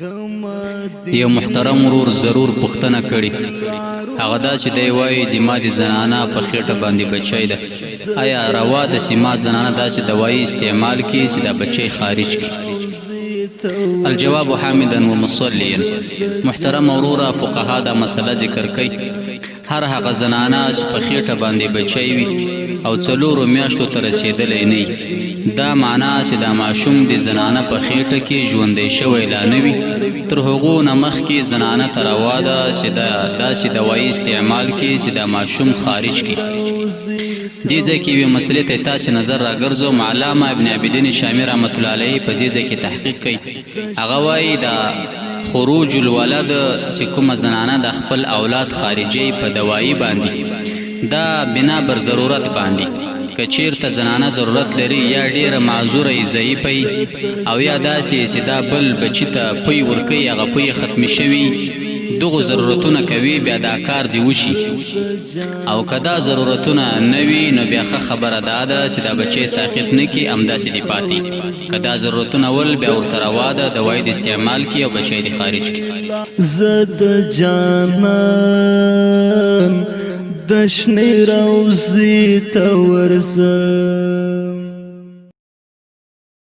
یو محترم ورور ضرور پوښتنه کړې، هغه دا چې دی وایي د ما د زنانه په خېټه باندې بچی ده، آیا روا ده چې ما زنانه داسې دوایي استعمال کړي چې دا بچی خارج کړي؟ الجواب حامدا ومصليا. محترم وروره، فقها دا مسله ذکر کوي، هر هغه زنانه چې په خېټه باندې بچی وي او څلورو میاشتو ته رسېدلی نه، دا معنا چې دا ماشوم د زنانه په خېټه کې ژوندی شوی لا نه وي، تر هغو نه مخکې زنانه ته روا ده چې دا داسې دوایي استعمال کړي چې دا ماشوم خارج کړي. دې ځای کې یوې مسلې ته تاسې نظر راګرځوم. علامه ابن عابدین شامي رحمت الله علیه په دې ځای کې تحقیق کوي، هغه وایي دا خروج الولد چې کومه زنانه د خپل اولاد خارجي په دوایي باندې، دا بنا بر ضرورت باندې، که چیرته زنانه ضرورت لري یا ډیره معذوره یې، ضعیفه او یا داسې چې دا بل بچی ته پی ورکوي، هغه پی ختمې شوي، دغو ضرورتونه کوي، بیا دا کار دی وشي. او که دا ضرورتونه نه وي نو بیا ښه خبره دا ده چې دا بچی ساقط نه کړي، همداسې دې پاتې. که دا ضرورتونه ول بیا ورته روا ده دوایي د استعمال کړي او بچی دې خارج کړي. زه د جانان د شنې روضې ته ورځم.